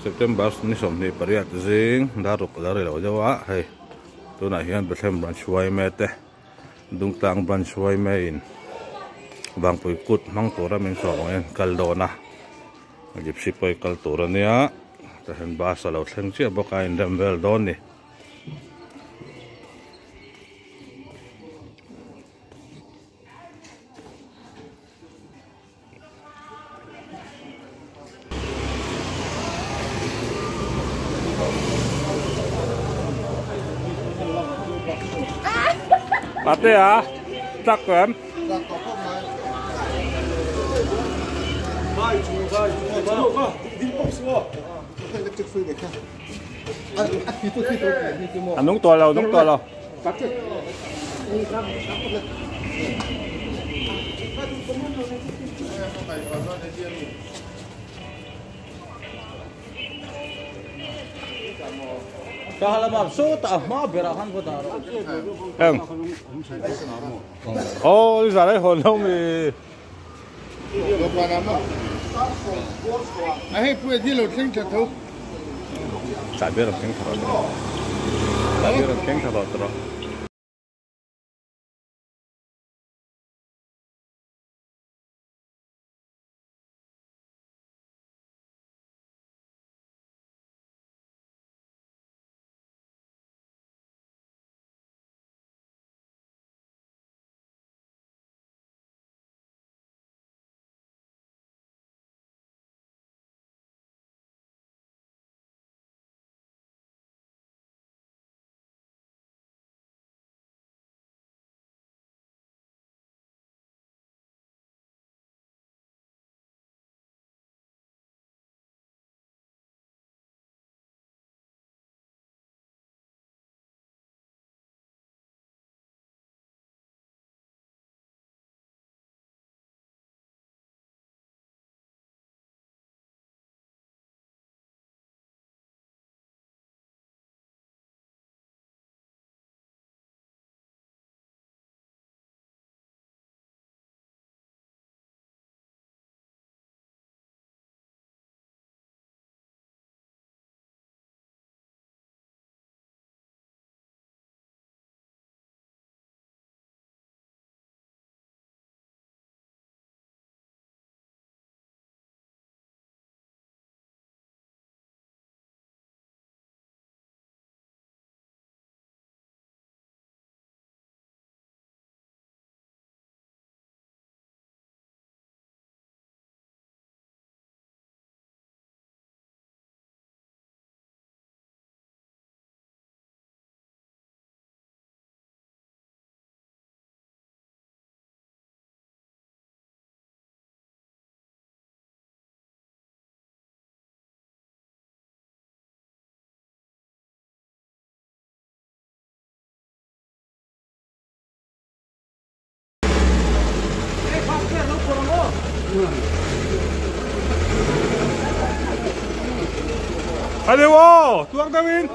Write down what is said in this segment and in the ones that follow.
September ni 28 zing dar ruk a lo ri lo deuh a hei tunah hian Bethlehem branch yma te Dungtlang branch yma in Vangpui kut hmang tura min sawm ang hian kal dawn a gypsy pawh hi kal tur a nia tah hian bus a lo thleng chiah bawk a inrem vel dawn a ni. Pate a chak em? A nung tawh lo, nung tawh lo. Eng. Oh, ni zalai hawn lo mi. Chahbi a rawn thleng tha rawh tawh. Chahbi a rawn thleng tha rawh tawh. Ani aw tuak deuhin.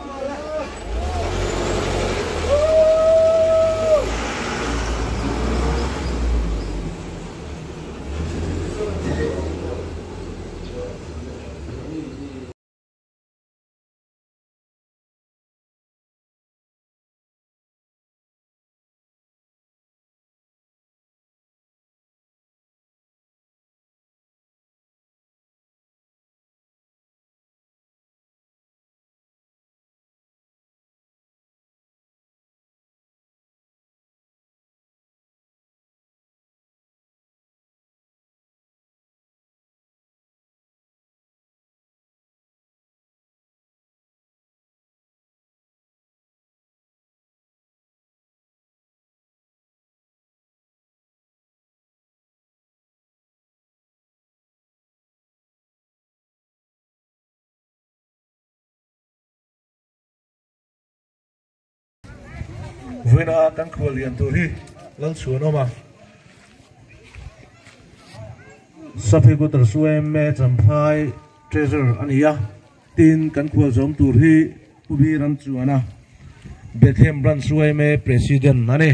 Vawiina kan khual lian tur hi Lalchhuanawma Saphi Gutter Suaime Champhai Treasurer a ni a, tin kan khual zawm tur hi Pu Bi Ramchuana Bethlehem Branch Suaime President a ni.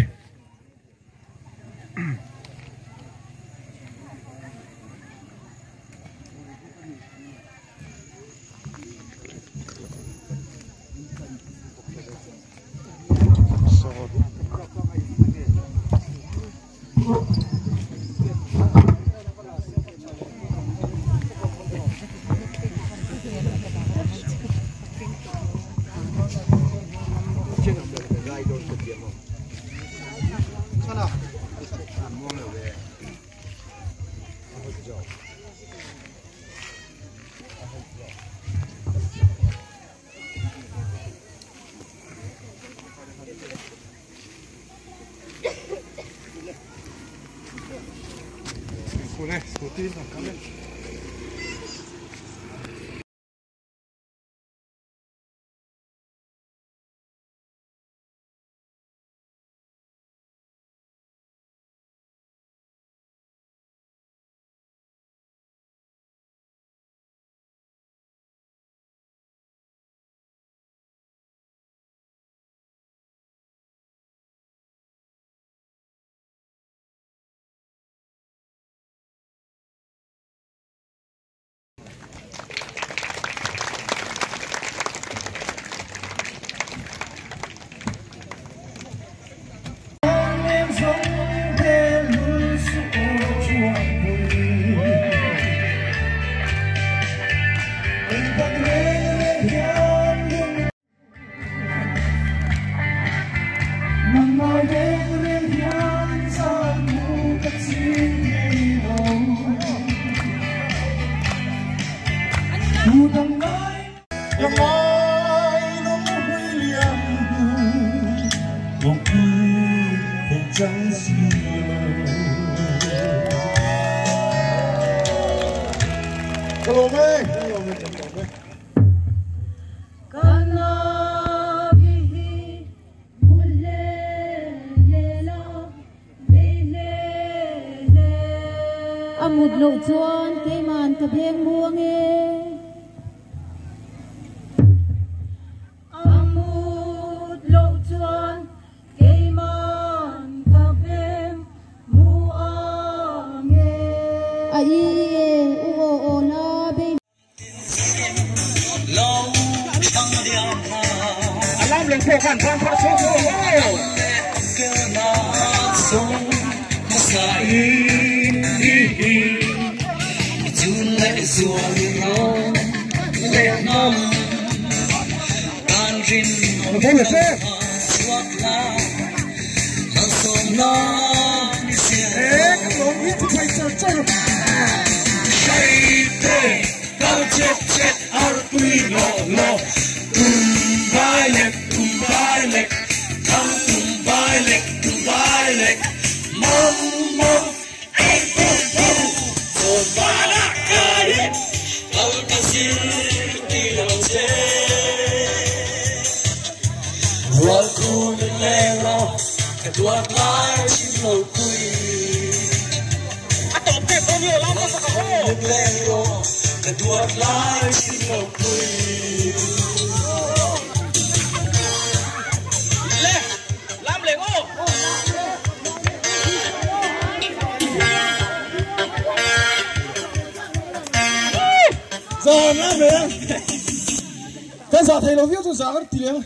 Amut lo chuan keiman ka beng muang e Amut lo chuan keiman ka beng muang e A i e u o o na be Alam leng phe khan phan pha cho cho Cái giờ thầy nó viết cho giá tiếng.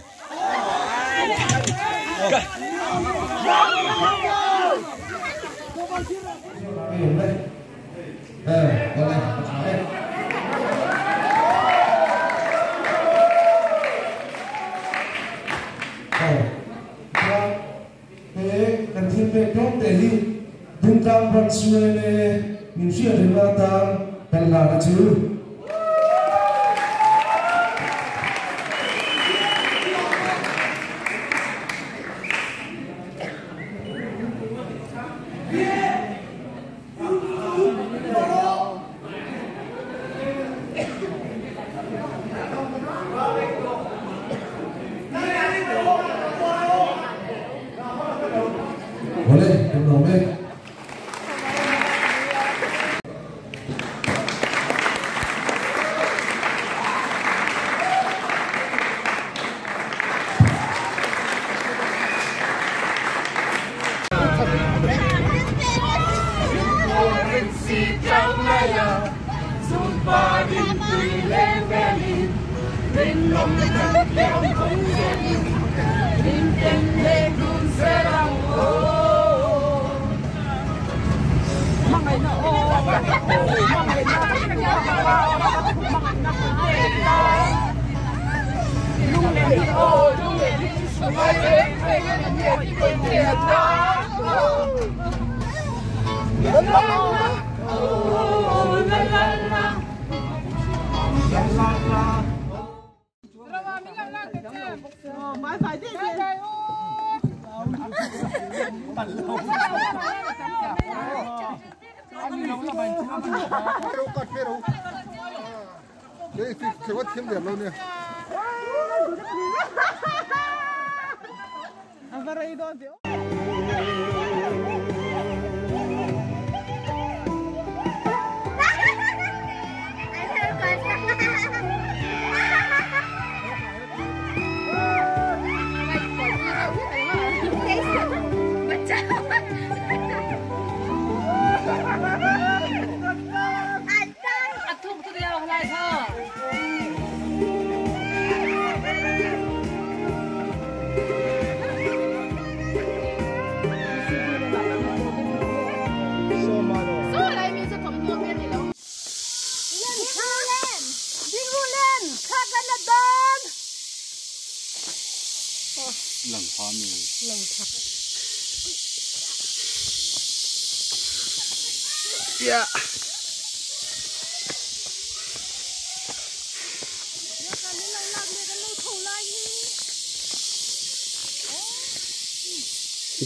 Kan thiên về tốt để đi đúng tam văn xuôi nè mình xuyên đến ba tam cần là cái chứ. Boleh, belum.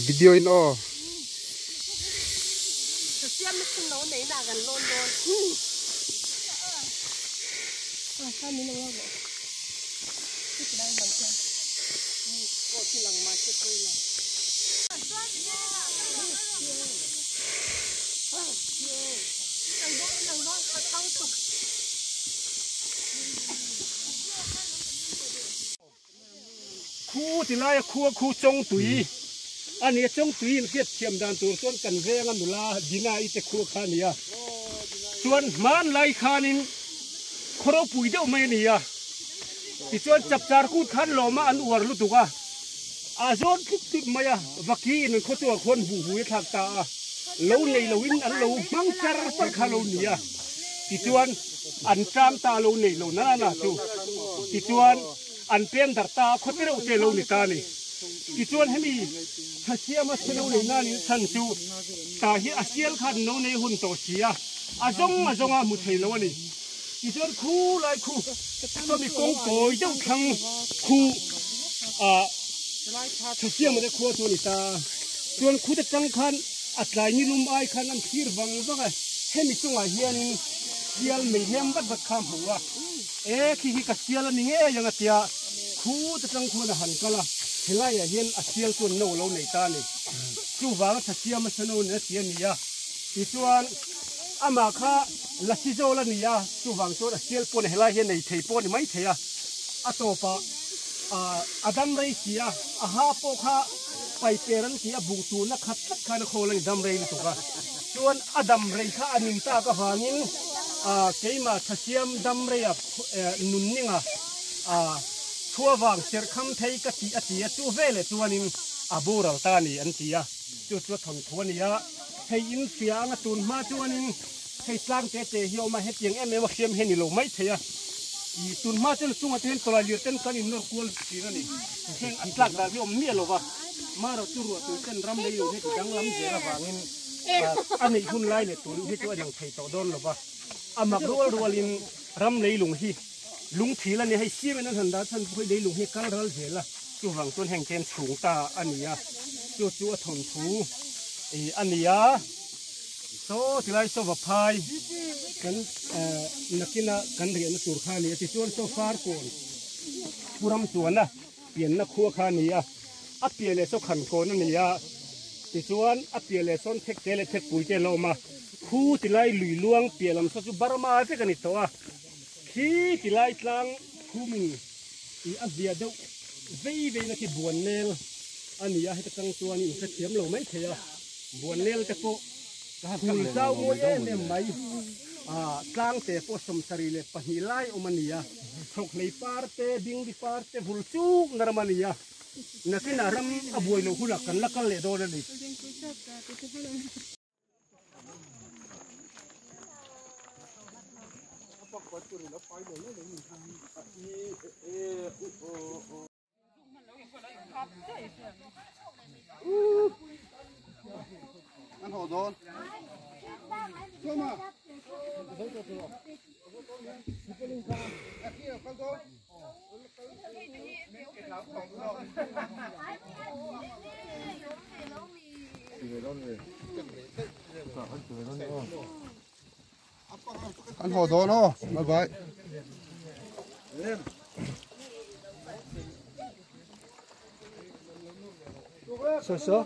Video in o. Khu ti lai khu khu chong tui ani chong tui in khiat thiam dan tur chuan kan venga nula dina i te khu kha nia chuan man lai khanin khoro pui deuh mai ania ti chuan chapchar kut khan loma an uar lu tuka a zon tip tip maya vaki in kho chu khon bu hui thak ta a lo nei lo in an lo mang char par kha lo nia ti chuan an tram ta lo nei lo na na chu ti chuan an pen dar ta khotero te lo ni ta ni ti chuan hemi thasiama chelo nei na ni chan chu ta hi asial khan no nei hun to sia azong azonga mu thei lo ani ti chuan khu lai khu so mi kong koi deuh thlang khu a thasiama de khu chu ni ta chuan khu te tang khan atlai ni lum ai khan an thir wang wanga hemi chunga hianin sial mei hem bat bat kham huwa e khi hi ka sial ani nge yanga tia khu te tang khu na han kala helai a hian a sial chuan no lo nei ta ni chu wang thasiama sano ne tia nia ti chuan ama kha lasi zo la nia chu wang chuan a sial pawh helai hian nei thei pawh ni mai thei a a tawpa a adam rei sia a ha pawh kha pai peran ti a bu tu na khat tlat khan a khawl ani dam rei lutuk a chuan adam rei kha anin ta ka wangin a keima thasiam dam rei a nun ninga a thua wang ser kham thei ka ti a ti a chu vele chuanin a boral ta ni an ti a chu chu thon thuania hei in fia anga tun ma chuanin hei tlang te te hi oma hetiang em em a siam he ni lo mai thei a i tun ma chuan chunga ten tolai lir ten kan in nor kual tin ani heng an tlak dal hi om mi lova maro chu ru tu ten ram lei lo he ti danglam zela wangin ani hun lai le tun hi chu anang thei to don lova amak rual rualin ram lei lung hi lung thil ani hei simen an han da chan phoi lei lung hi kal ral zela chu wang chuan heng ten chung ta ania chu chu a thon thu e ania so tilai so va phai kan nakina kan rian tur kha ni ti chuan so far kon puram chuana pian na khuwa kha ni a a pian le so khan kon ania ti chuan a pian le son thek te le thek pui te lo ma khu tilai lui luang pialam so chu barma te kan ni to a khi tilai tlang khumin i a zia deuh vei vei na ki buan nel ania heta tang chuan in se thiam lo mai thei a buan nel te pawh phul zau mawi em em mai a tlang te pawh sawmsarih leh pahnih lai awm ania thawk hlei par te bingdi par te vul chuk na ram ania nakina ram a buai lo hunah kan la kal leh dawn ani. Ăn hổ rồi. Cho mà. Kan haw dawn aw. Bye bye. So so.